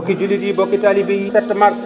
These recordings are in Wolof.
bokki jullit yi bokki taalibe yi 7 mars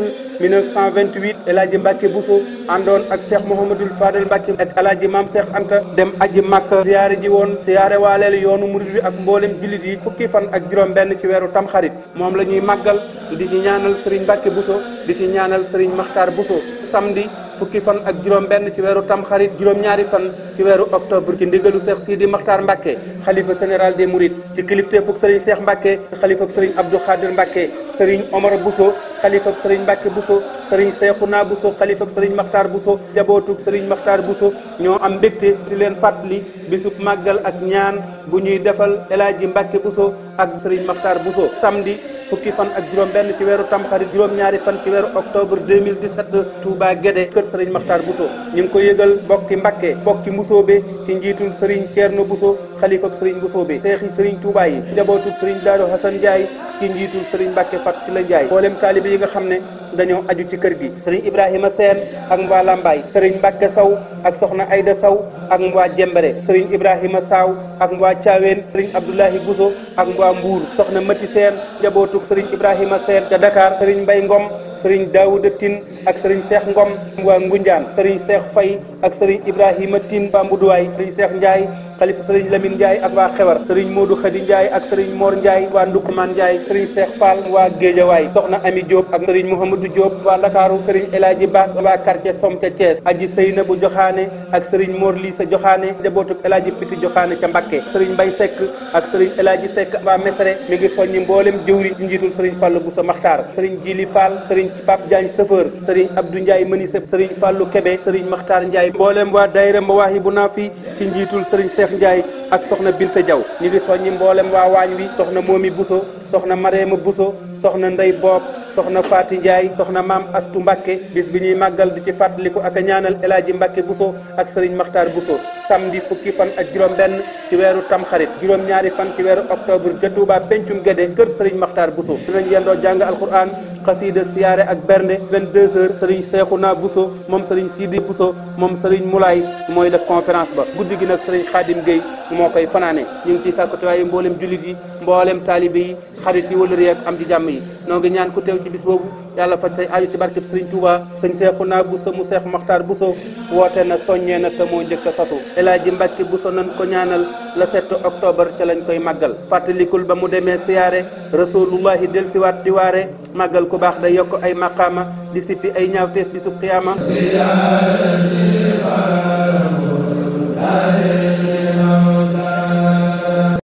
1928 El Hadji Mbacke Bousso àndoon ak Cheikh Mouhamadoul Fadel Mbacke ak El Hadji Mame Cheikh Anta dem aji Makka ziyaare ji woon ziyaare waaleel yoonu murid bi ak mboolem jullit yi fukki fan ak juróom-benn ci weeru tamxarit moom la ñuy màggal di ci ñaanal Serigne Mbacke Bousso di ci ñaanal Serigne Makhtar Bousso samedi fukki fan ak juróom-benn ci weeru tamxarit juróom-ñaari fan ci weeru octobre ci ndigalu Cheikh Sidi Makhtar Mbacke xalifa général des Mourides ci kilifteefu Serigne Cheikh Mbacke xalifa Serigne Abdou Khadir Mbacke Serigne Omar Bousso xalifa Serigne Mbacke Bousso Serigne Cheikhouna Bousso xalifa Serigne Makhtar Bousso jabootug Serigne Makhtar Bousso ñoo am mbégte di leen fàttali bisub màggal ak ñaan bu ñuy defal El Hadji Mbacke Bousso ak Serigne Makhtar Bousso samedi fukki fan ak juróom-benn ci weeru tamxarit juróom-ñaari fan ci weeru octobre 2017 Touba Guédé kër Serigne Makhtar Bousso ñu ngi ko yëgal bokki Mbacke bokki Mbusoobe ci njiitul Serigne Thierno Bousso xalifa Serigne Mbusoobe seexi Serigne Touba yi jabootug Serigne Darou Hassane Ndiaye ci njiitul Serigne Mbacke Fat Sila Ndiaye mboolem taalibe yi nga xam ne dañoo aju ci kër gi Serigne Ibrahima Sène ak mbaa Lambaye Serigne Mbacke Sow ak soxna Aïda Sow ak mbaa Jembere Serigne Ibrahima Saw ak mbaa Thiawène Serigne Abdoulahi Bousso ak mbaa Mbour soxna Mati Sène jabootug Serigne Ibrahima Sène ca Dakar Serigne Mbaye Ngom Serigne Daouda Tine ak Serigne Cheikh Ngom waa Ngunjaan Serigne Cheikh Faye ak Serigne Ibrahima Tine ba Mbuduwaay Serigne Cheikh Ndiaye xalifa Serigne Lamine Ndiaye ak waa Xewar Serigne Modou Khady Ndiaye ak Serigne Mor Ndiaye waa Ndoukoumane Ndiaye Serigne Cheikh Fall waa Guédiawaye soxna Ami Diop ak Serigne Mouhamadou Diop waa Ndakaaru Serigne El Hadji Ba waa quartier Som ca Thiès aji Seyna bu Joxaane ak Serigne Mor Lissa Joxaane njabootuk El Hadji Piti Joxaane ca Mbacké Serigne Mbaye Seck ak Serigne El Hadji Seck waa Mesere mi ngi soññi mboolem jëwri ci njiitul Serigne Fallou Bousso Makhtar Serigne Djili Fall Serigne Pape Diagne Chauffeur Serigne Abdou Ndiaye Menuisier Serigne Fallou Kébé Serigne Makhtar Ndiaye mboolem waa daayira Mawahibou Nafi ci njiitul Serigne Cheikh Ndiaye ak soxna Binta Diaw ñu ngi soññi mboolem waa waañ wi soxna Momi Bousso soxna Marema Bousso soxna Ndey Boob soxna Faati Ndiaye soxna Maam Astu Mbacke bis bi ñuy màggal di ci fàttaliku ak a ñaanal El Hadji Mbacke Bousso ak Serigne Makhtar Bousso samedi fukki fan ak juróom-benn ci weeru tamxarit juróom-ñaari fan ci weeru octobre ca Touba Pencum Guédé kër Serigne Makhtar Bousso dinañ yendoo jàng alquran xasida siyaare ak bernde 22h Serigne Cheikhouna Bousso moom Serigne Sidi Bousso moom Serigne Moulay mooy def conférence ba guddi gi nag Serigne Khadim Gueye moo koy fanaane ñu ngi ciy sàkkatuwaaye mboolem jullit yi mboolem taalibe yi xarit yi wala réeg am di jàmm yi noo ngi ñaan ku teew ci bis boobu yàlla faj say aju ci barkeb Serigne Touba sëñ Cheikhouna Bousso mu Cheikh Makhtar Bousso woote na soññee na te moo njëkk a fasu El Hadji Mbacke Bousso nañ ko ñaanal le 7 octobre ca lañ koy màggal fàttalikul ba mu demee siyaare rasulullahi del siwaat di waare màggal ku baax day yokk ay maqaama di sippi ay ñaawteef bi sub qiyaama